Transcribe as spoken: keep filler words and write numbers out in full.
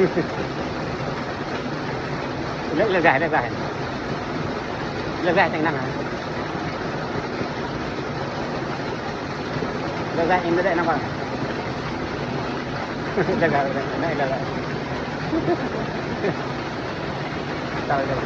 Lĕ, lĕ gai, lĕ gai. Lĕ gai teng năng hă? Lĕ gai in lĕ năng hă? Lĕ gai, lĕ gai, lĕ gai. Tao lĕ gai.